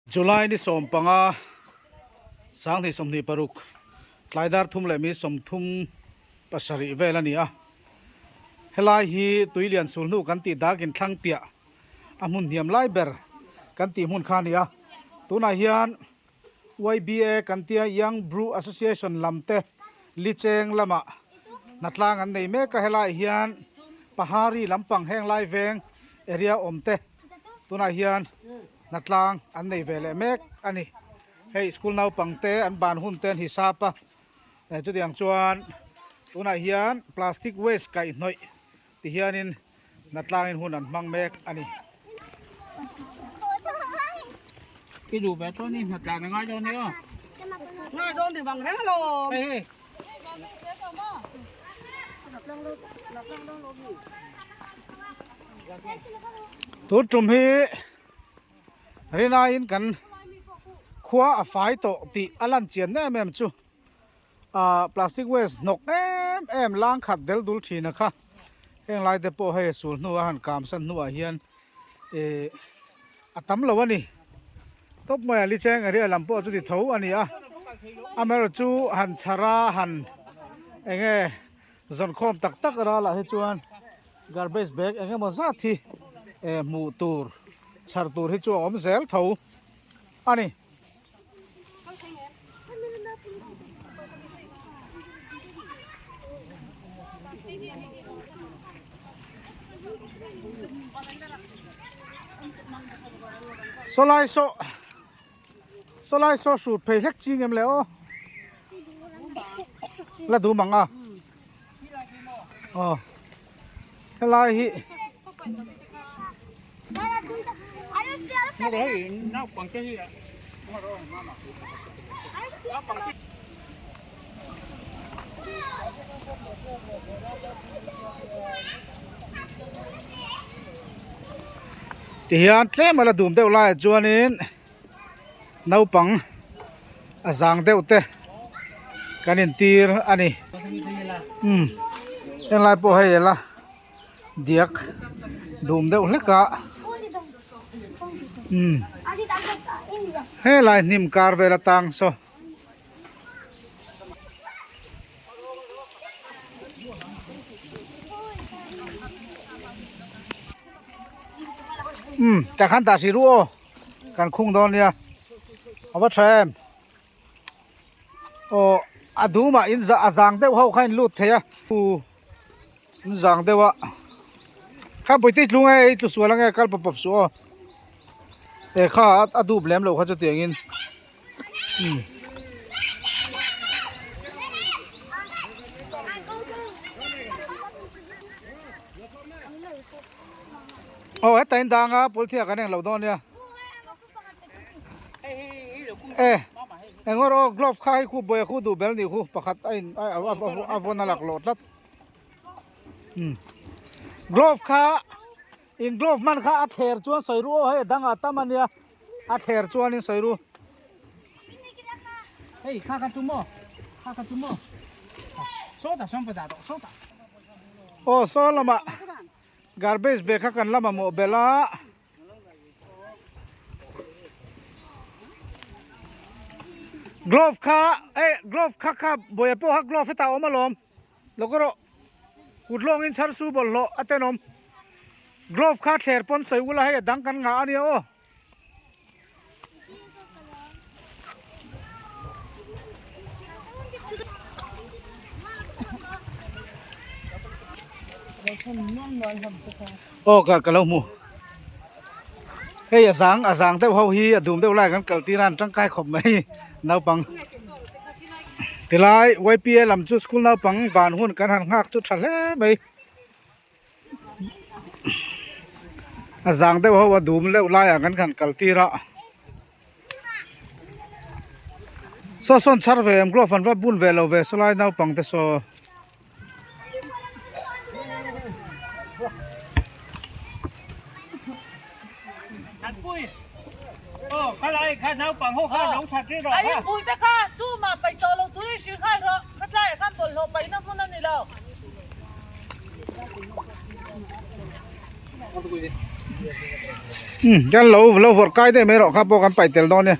July ni 15, 2026, tlai dar thum leh mi 37 vel a ni a. Helai hi Tuilian sulhnu kan tih dak inthlang piah a hmun hniam lai ber kan tih hmun kha a ni a. Tunah hian YBA kan tia Young Bru Association lam te Licheng lamah hnatlang an nei mek a. Helaiah hian Pahari lampang heng lai veng area awm te tunah hian hnatlang an nei ve leh mek a ni. Hei school naupang te an ban hun te an hisap a, chutiang chuan tunah hian plastic waste kaihhnawih ti hianin hnatlangin hun an hmang mek a ni. I duh ve chuan i hnatlan a ngai dawn nia. Ngai dawn ti vang reng alawm. Hei hei. Tun tum hi rinaiin kan khua a fai tawh tih a lan chian em em chu ah plastic waste hnawk em em lang khat del dul thin a kha heng lai te pawh hei sul hnu a han kam san hnuah hian ih a tam lo a ni tawp mai a licheng area lam pawh chuti tho a ni a amaherawh chu han chhar a han eng nge zawnkhawm tak tak ralah hi chuan garbage bag eng emaw zat hi eh hmuh tur chhar tur hi chu a awm zel tho a ni. Sawlai saw sawlai saw hrut phei hlek ching em le aw la dum ang a aw helai hi. Tihian tlem a la dum deuh laiah chuanin naupang a zang deuh te kan intir a ni umm henglai pawh hei ela diak dum deuh hlek a umm helai hnim kar vel atang saw. Umm tah khan tah hrih ru aw kan khung dawn nia a va tha em aw a dumah in a zang deuh ho kha in lut thei a u in zang deuh a kha pawite tlung e ei tlu sual ange kal pawp pawp suh aw e kha a dup lem loh kha chutiang in umm. Aw heta in dang a pawlthia kan englo dawn nia e engawr aw glove kha hei khu buai a khu duh bel nih khu pakhat a in a vawn a lak lawh tlat umm glove kha in glove hman kha a thler chuan sawi ru aw hei a dangah a tam a nia a thler chuanin sawi ru. Aw saw lamah garbage bag kha kan la mamawh belh a. Glove kha eh glove kha kha buaia pawh kha glove hetah a awm alawm lo ka rawh kut lawngin chhar su bawlhhlawh a tenawm glove kha thler pawn sawi ula hei a dang kan ngah a nia aw. Aw ka ka lo hmu hei a zang a zang deuh ho hi a dum deuh lai kan kal tir a an tangkai khawp mai naupang tilai ypa lam chu school naupang ban hun kan han nghak chu tha hle mai. A zang deuh ho a dum deuh laiah kan han kal tir a saw sawn chhar ve em glove an va bun ve lo ve sawlai naupang te saw. Um kan lo lo vawrh kai daih mai rawh kha pawh kan paih tel dawn nia.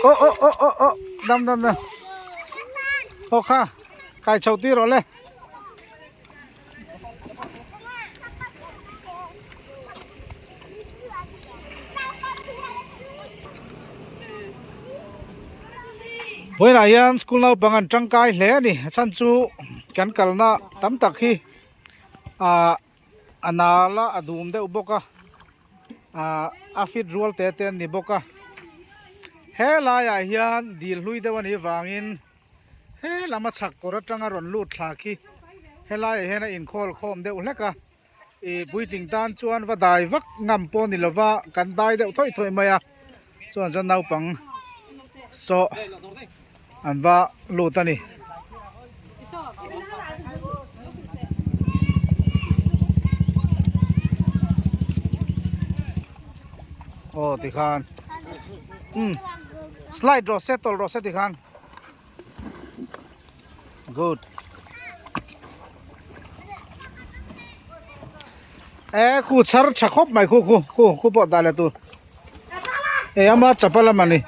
Aw aw aw aw aw dam dam dam aw kha kai chho tir rawh le. Vawiinah hian school naupang an tangkai hle a ni a chhan chu kan kalna tam tak hi ahh a nal a a dum deuh bawk a ahh a fit rual te te an ni bawk a he laiah hian dil hlui deuh a nih vangin. He lama chhak kawr atanga rawn lut thla khi helaiah hian a inkhawl khawm deuh hlek a ih puitling tan chuan va dai vak ngam pawh ni lova kan dai deuh thawih thawih mai a chuan chuan naupang saw an va lut a ni. Aw tikhan umm slide rawh se tawlh rawh se tikhan. Good. E khu chhar tha khawp mai khu khu khu khu pawh dah leh tur. E ama chapal a mani.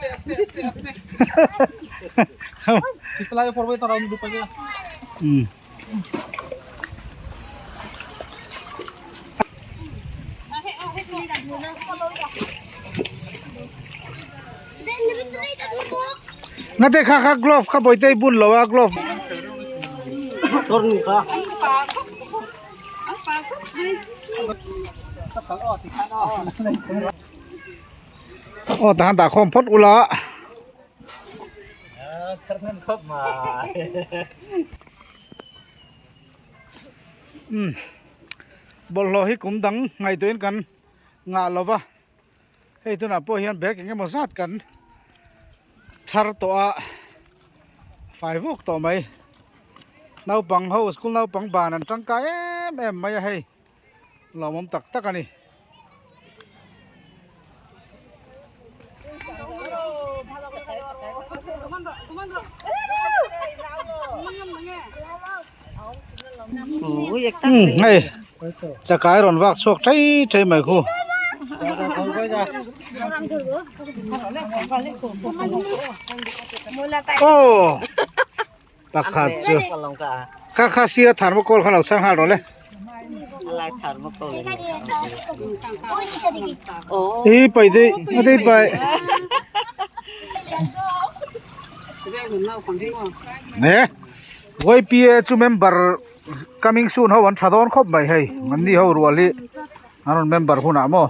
Um. Ngate kha kha glove kha bawihte i bun lo a glove. Aw tahan dah khawm phawt ula. Umm bawlhhlawh hi kum dang ngaihtuahin kan ngah lo va hei tunah pawh hian bag eng emaw zat kan chhar tawh a fai vuk tawh mai naupang ho school naupang ban an tangkai em em mai a hei lawmawm tak tak a ni. Hei chakai rawn vak chhuak thei thei mai khu. Aw pakhat chu kha kha sira thermocol kha lo chhar nghal rawh le. I paih daih a daih paih. Ne YPA chu member coming soon ho an tha dawn khawp mai hei an ni ho rual hi an rawn member hunah maw.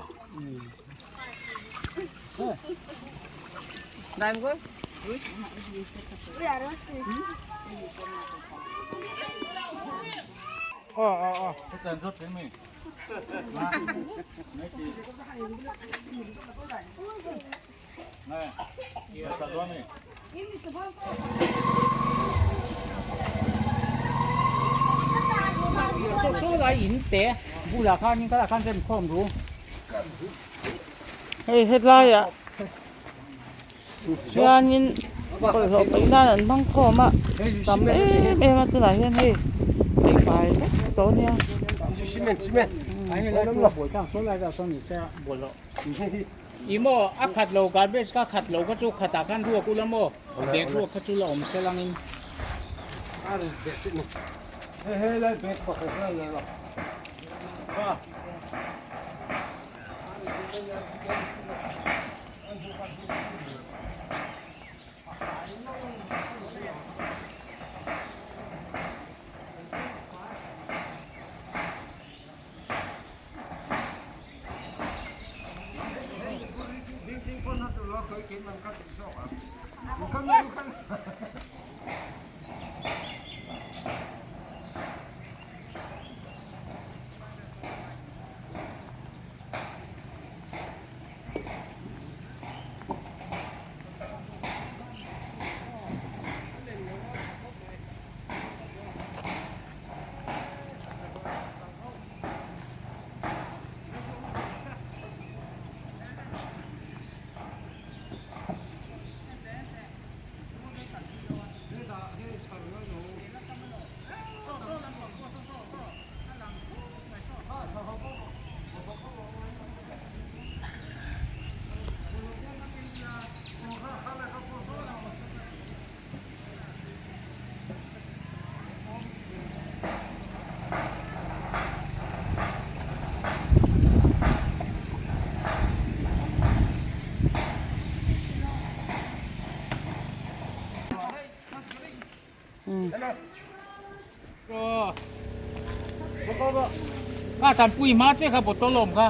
Hei hetlaiah hianin bawlhhlawh paih nan an hmang khawm a tam em em a tunah hian hei peihfai vek tawh a nia. I maw a khat lo garbage kha khat lo kha chu khatah khan ruak ula maw a bag ruak kha chu la awm se langin. Ka tan pui ma che kha bottle awm kha.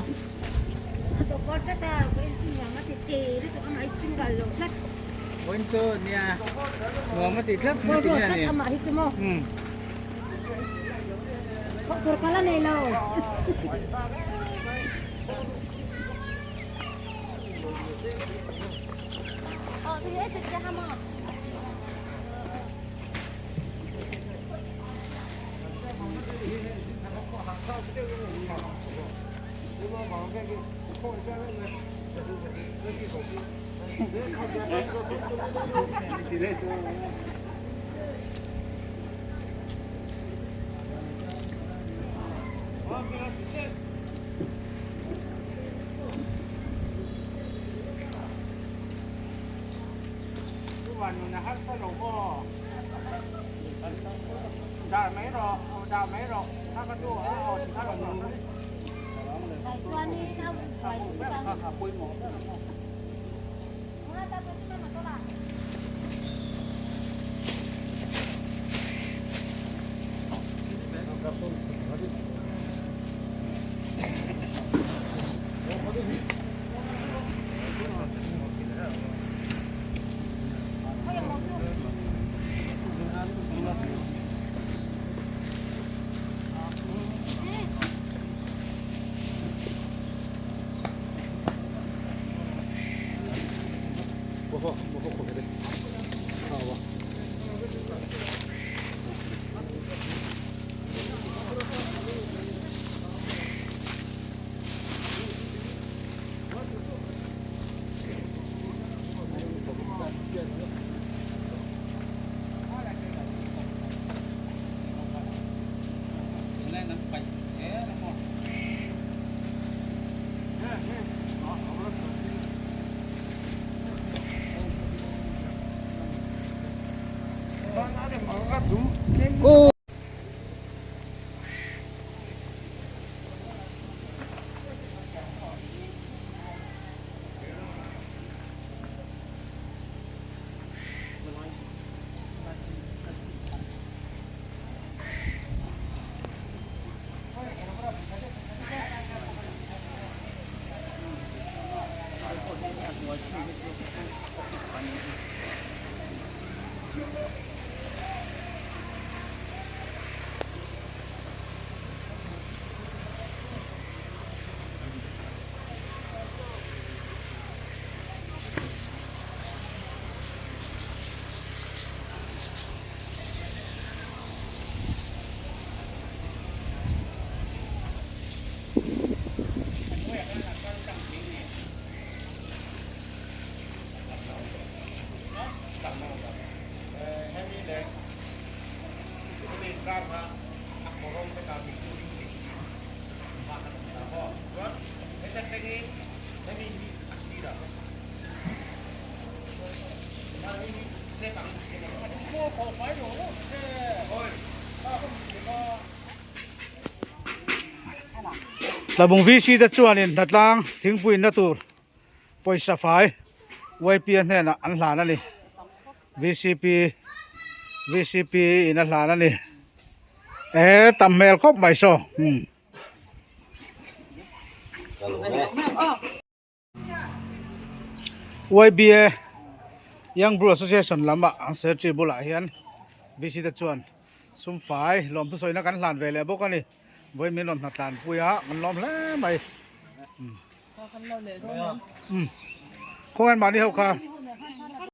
Vawiin chu nia nuam a ti tlat mai ti nge ni. Umm. Tlabung VC te chuanin hnatlang thingpui inna tur pawisa fai YP a hnenah an hlan a ni. VCP VCP in a hlan a ni. Eh tam hmel khawp mai saw umm. YBA Young Brew Association lamah an secretary bulah hian VC te chuan sum fai lawmthu sawina kan hlan ve leh bawk a ni. Vawi min rawn hnatlan pui a kan lawm hle mai. Khawngaih mahni ho kha.